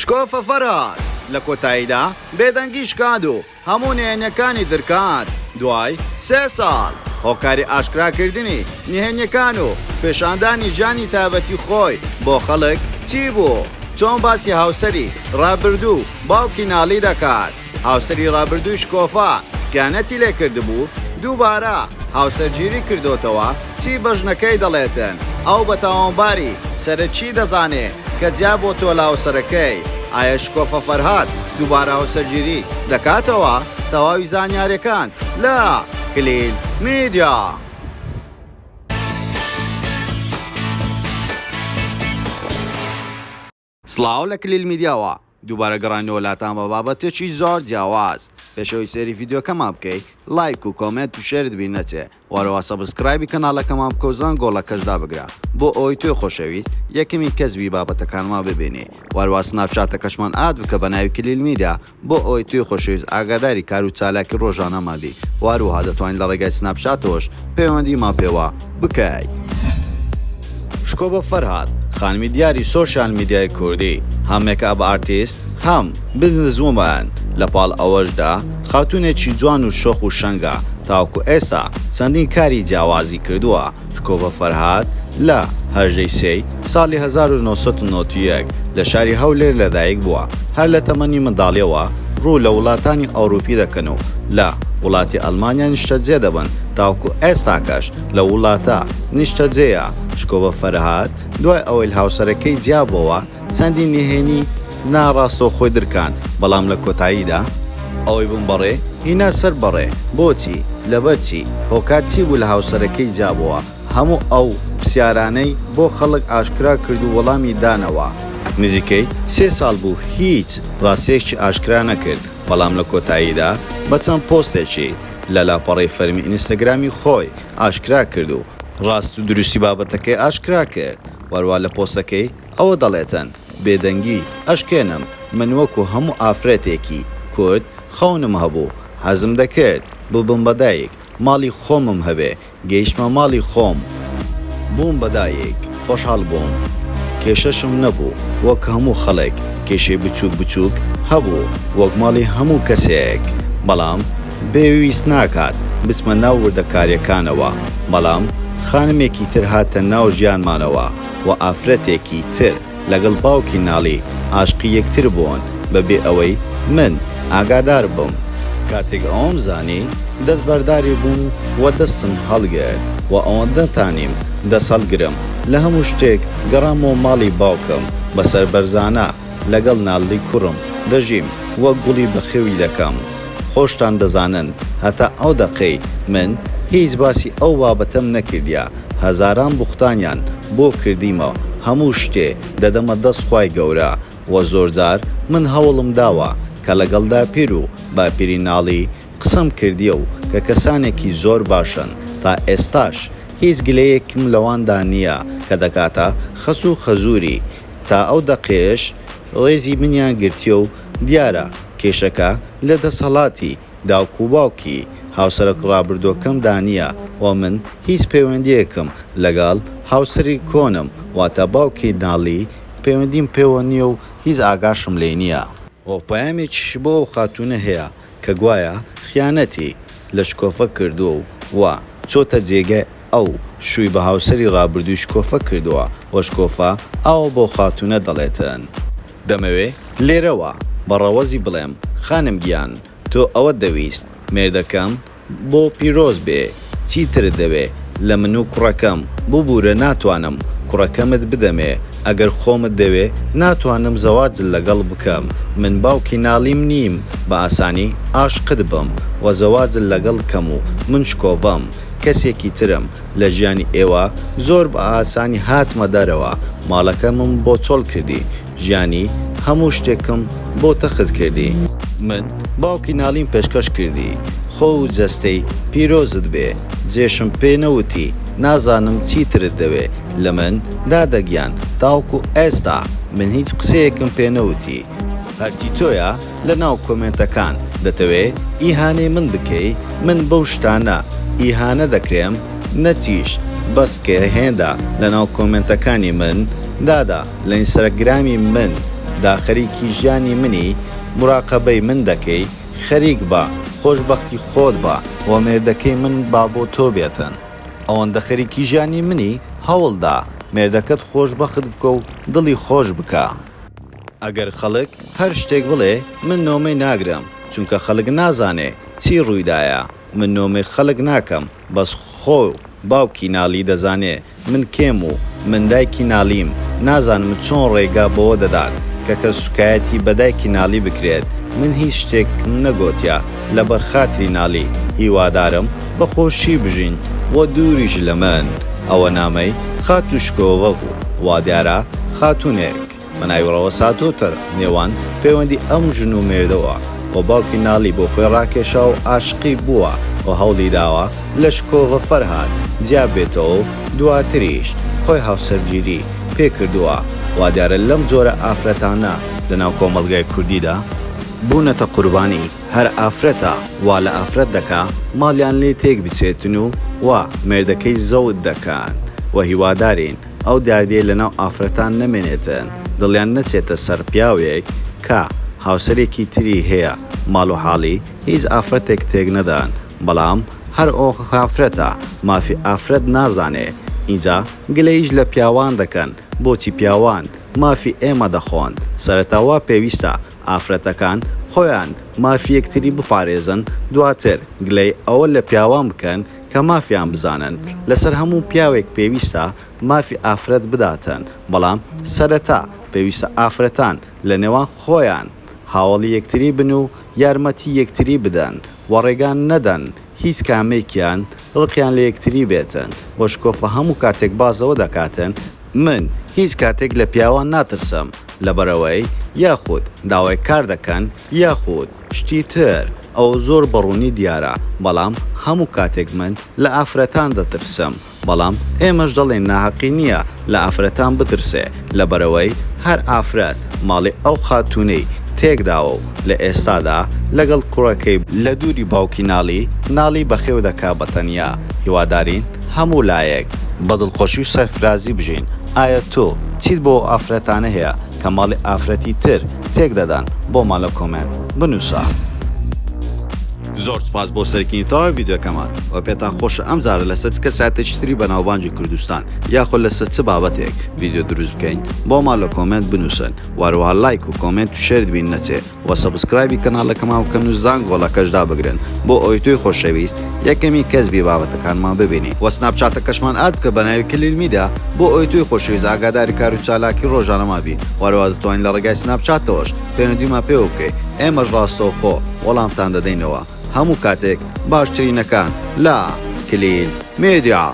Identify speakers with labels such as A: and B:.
A: شکۆفە فەرهاد لە کۆتاییدا بێدەنگی شکاند و هەموو نهێنیەکانی درکاند، دوای سێ ساڵ هۆکاری ئاشکراکردنی نهێنیەکان و پێشاندانی ژیانی تایبەتی خۆی بۆ خەڵک چی بوو؟ چۆن باسی هاوسەری ڕابردوو و باوکی نالی دەکات؟ هاوسەری ڕابردووی شکۆفە خیانەتی لێکردبوو، دووبارە هاوسەرگیری کردۆتەوە، چی بە ژنەکەی دەڵێتن؟ ئەو بە تاوانباری سەرەکی دەزانێ کە جیا بۆتەوە لە هاوسەرەکەی، ئایا شکۆفە فەرهاد دووبارە هاوسەرگیری دەکاتەوە؟ تەواوی زانیاریەکان لە کلیل میدیا. سڵاو لە کلیل میدیاوە دووبارە گەڕاینەوە لاتان بە بابەتێکی زۆر جیاواز پێش ئەوەی سەیری ڤیدیۆکەمان بکەی لایک و comment و share ت بیر نەچێ وەرەوە subscribe ی کەناڵەکەمان بکە و زەنگۆڵەکەش دابگرە بۆ ئەوەی تۆی خۆشەویست یەکەمین کەس بی بابەتەکانمان ببینی وەروا سناپچاتەکەشمان add بکە بە ناوی کلیل میدیا بۆ ئەوەی تۆی خۆشەویست ئاگاداری کار و چالاکی ڕۆژانەمان بی و هەروەها دەتوانیت لە ڕێگای سناپچاتەوەش پەیوەندیمان پێوە بکەی. شکۆبە فەرهاد، خانمی دیاری سۆشیال میدیای کوردی، هەم makeup artist، هەم business woman، لە پاڵ ئەوەشدا خاتوونێکی جوان و شۆخ و شەنگە، تاوەکو ئێستا چەندین کاری جیاوازی کردووە، شکۆڤە فەرهاد لە 18 ی سێی ساڵی 1991 لە شاری هەولێر لەدایک بووە، هەر لە تەمەنی منداڵیەوە ڕوو لە وڵاتانی ئەوروپی دەکەن و لە وڵاتی ئەڵمانیا نیشتەجێ دەبن تاوەکو ئێستاکەش لەو وڵاتە نیشتەجێیە. شکۆڤە فەرهاد دوای ئەوەی لە هاوسەرەکەی جیابۆوە چەندین نهێنی نا ڕاستەوخۆی درکاند، بەڵام لە کۆتاییدا. ئەوەی بووم بەڕێ هینا سەر بەڕێ، بۆچی؟ لەبەر چی؟ هۆکار چی بوو لە هاوسەرەکەی جیابۆوە؟ هەموو ئەو پرسیارانەی بۆ خەڵک ئاشکرا کرد و وەڵامی دانەوە. نزیکەی سێ ساڵ بوو هیچ ڕاستییەکی ئاشکرا نەکرد، بەڵام لە کۆتاییدا بە چەند پۆستێکی لە لاپەڕەی فەرمی ئینستاگرامی خۆی ئاشکرا کرد و ڕاست و دروستی بابەتەکەی ئاشکرا کرد. وەروا لە پۆستەکەی ئەوە دەڵێتن بێدەنگی ئەشکێنم، من وەکو هەموو ئافرەتێکی کورد خەونم هەبوو، حەزم دەکرد ببم بە دایک، ماڵی خۆمم هەبێ، گەیشتمە ماڵی خۆم، بووم بە دایک، خۆشحاڵ بووم، کێشەشم نەبوو، وەک هەموو خەڵک کێشەی بچووک بچووک هەبوو، وەک ماڵی هەموو کەسێک، بەڵام پێویست ناکات بچمە ناو وردەکارییەکانەوە، بەڵام خانمێکی تر هاتە ناو ژیانمانەوە، و ئافرەتێکی تر لەگەڵ باوکی نالی ئاشقی یەکتر بوون بەبێ ئەوەی من ئاگادار بم. کاتێک ئەوەم زانی دەستبەرداری بووم و دەستم هەڵگرت و ئەوەندە تانیم دەست هەڵگرم لە هەموو شتێک گەڕامەوە ماڵی باوکم بە سەربەرزانە لەگەڵ نالی کوڕم دەژیم وەک گوڵی بەخێوی دەکەم خۆشتان دەزانن هەتا ئەو دەقەی من هیچ باسی ئەو بابەتەم نەکردیە هەزاران بوختانیان بۆ کردیمە هەموو شتێ دەدەمە دەست خوای گەورە وە زۆرجار من هەوڵم داوە کە لەگەڵ داپیر و باپیری نالی قسەم کردیە و کە کەسانێکی زۆر باشن تا ئێستاش هیچ گلەیەکم لەواندا نیە کە دەکاتە خەسوو خەزوری تا ئەو دەقەیەش ڕێزی منیان گرتیە و دیارە کێشەکە لە دەسەڵاتی داوک و باوکی هاوسەرە ڕابردووەکەمدا نیە و من هیچ پەیوەندیەکم لەگەڵ هاوسەری کۆنم واتە باوکی نالی پەیوەندیم پێوە نیە و هیچ ئاگاشم لێی نیە. وە پەیامێکیش بۆ ئەو خاتوونە هەیە کە گوایە خیانەتی لە شکۆفە کردووە و و چۆتە جێگای ئەو شووی بە هاوسەری ڕابردووی شکۆفە کردووە و شکۆفە ئاوا بەو خاتوونە دەڵێتن. دەمەوێ لێرەوە بە ڕەوەزی بڵێم خانم گیان تۆ ئەوەت دەویست مێردەکەم بۆ پیرۆز بێ چی ترت دەوێ لە من و کوڕەکەم ببورە ناتوانم کوڕەکەمت بدەمێ ئەگەر خۆمت دەوێ ناتوانم زەواجت لەگەڵ بکەم من باوکی نالیم نیم بە ئاسانی ئاشقت بم و زەواجت لەگەڵ کەم و من شکۆڤەم کەسێکی ترم لە ژیانی ئێوە زۆر بە ئاسانی هاتمە دەرەوە ماڵەکەمم بۆ چۆڵ کردی ژیانی هەموو شتێکم بۆ تەخت کردی. من باوکی نالیم پێشکەش کردی خۆ و جەستەی پیرۆزت بێ جێشم پێ نەوتی نازانم چی ترت دەوێ لە من دادە گیان تاوەکو ئێستا من هیچ قسەیەکم پێ نەوتی هەرچی تۆیە لە ناو کۆمێنتەکان دەتەوێ ئیهانەی من بکەی من بەو شتانە ئیهانە دەکرێم نەچیش بەس کە هێندە لە ناو کۆمێنتەکانی من دادە لە ئینستاگرامی من. دا خەریکی ژیانی منی موراقەبەی من دەکەی خەریک بە خۆشبەختی خۆت بە وە مێردەکەی من با بۆ تۆ بێتن ئەوەندە خەریکی ژیانی منی هەوڵدە مێردەکەت خۆشبەخت بکە و دڵی خۆش بکە. ئەگەر خەڵک هەر شتێک بڵێ من نۆمەی ناگرم چونکە خەڵک نازانێ چی ڕوویدایە من نۆمەی خەڵک ناکەم بەس خۆ باوکی نالی دەزانێ من کێم و من دایکی نالیم نازانم چۆن ڕێگا بەوە دەدات کە کە سوکایەتی بە دایکی نالی بکرێت من هیچ شتێکم نەگۆتیە لەبەر خاتری نالی هیوادارم بە خۆشی بژین وە دووریش لە من ئەوە نامەی خاتوو شکۆڤە بوو وادیارە خاتوونێک بە ناوی ڕەوەز هاتۆتە نێوان پەیوەندی ئەم ژن و مێردەوە و باوکی نالی بۆ خۆی ڕاکێشا و ئاشقی بووە و هەوڵی داوە لە شکۆڤە فەرهاد جیا بێتەوە و دواتریش خۆی هاوسەرگیری پێ کردووە. وا دیارە لەم جۆرە ئافرەتانە لە ناو کۆمەڵگای کوردیدا بوونەتە قوربانی، هەر ئافرەتە وا لە ئافرەت دەکا ماڵیان لێ تێک بچێتن و و مێردەکەی زەوت دەکەن و هیوادارین ئەو دیاردەیە لەناو ئافرەتان نەمێنێتن دڵیان نەچێتە سەر پیاوێک کە هاوسەرێکی تری هەیە ماڵ و حاڵی هیچ ئافرەتێک تێک نەدەن بەڵام هەر ئەو ئافرەتە مافی ئافرەت نازانێ ئینجا گلەییش لە پیاوان دەکەن بۆچی پیاوان مافی ئێمە دەخۆن سەرەتا وا پێویستە ئافرەتەکان خۆیان مافی یەکتری بپارێزن دواتر گلەی ئەوە لە پیاوان بکەن کە مافیان بزانن لەسەر هەموو پیاوێک پێویستە مافی ئافرەت بداتن بەڵام سەرەتا پێویستە ئافرەتان لە نێوان خۆیان هاوەڵی یەکتری بن و یارمەتی یەکتری بدەن و ڕێگا نەدەن هیچ کامێکیان ڕقیان لە یەکتری بێتن و شکۆفە هەموو کاتێک باس لەوە دەکاتن من هیچ کاتێک لە پیاوان ناترسم لەبەرئەوەی یاخود داوای کار دەکەن یاخود شتی تر ئەوە زۆر بەڕوونی دیارە بەڵام هەموو کاتێک من لە ئافرەتان دەترسم بەڵام ئێمەش دەڵێین ناهەقی نییە لە ئافرەتان بترسێ لەبەرئەوەی هەر ئافرەت ماڵی ئەو خاتوونەی تێکداوە و لە ئێستادا لەگەڵ کوڕەکەی لە دووری باوکی نالی نالی بەخێو دەکا بە تەنیا هیوادارین هەموو لایەک بە دڵخۆشی و سەرفرازی بژین ئایا تۆ چیت بۆ ئەو ئافرەتانە هەیە کە ماڵی ئافرەتی تر تێک دەدەن بۆمان لە کۆمێنت بنوسە. زۆر سوپاس بۆ سەرکردنی تەواوی ڤیدیۆکەمان وە پێتان خۆشە ئەم جارە لەسەر چ کەسایەتێکی تری بەناوبانگی کوردستان یاخود لەسەر چ بابەتێک ڤیدیۆ دروست بکەین بۆمان لە کۆمێنت بنوسن وە هەروەها لایک و کۆمێنت و share ت بیر نەچێ وە subscribe ی کەناڵەکەمان بکەن و زانگۆڵەکەش دابگرن بۆ ئەوەی تۆی خۆشەویست یەکەمین کەس بی بابەتەکانمان ببینی وە سناپچاتەکەشمان add بکە بەناوی کلیل میدیا بۆ ئەوەی تۆی خۆشەویست ئاگاداری کار و چالاکی ڕۆژانەمان بی وە هەروەها دەتوانی لە ڕێگای سناپچاتەوەش پەیوەندیمان پێوە بکەی ئێمەش ڕاستەوخۆ وەڵامتان دەدەینەوە هەموو کاتێک باشترینەکان لە کلیل میدیا.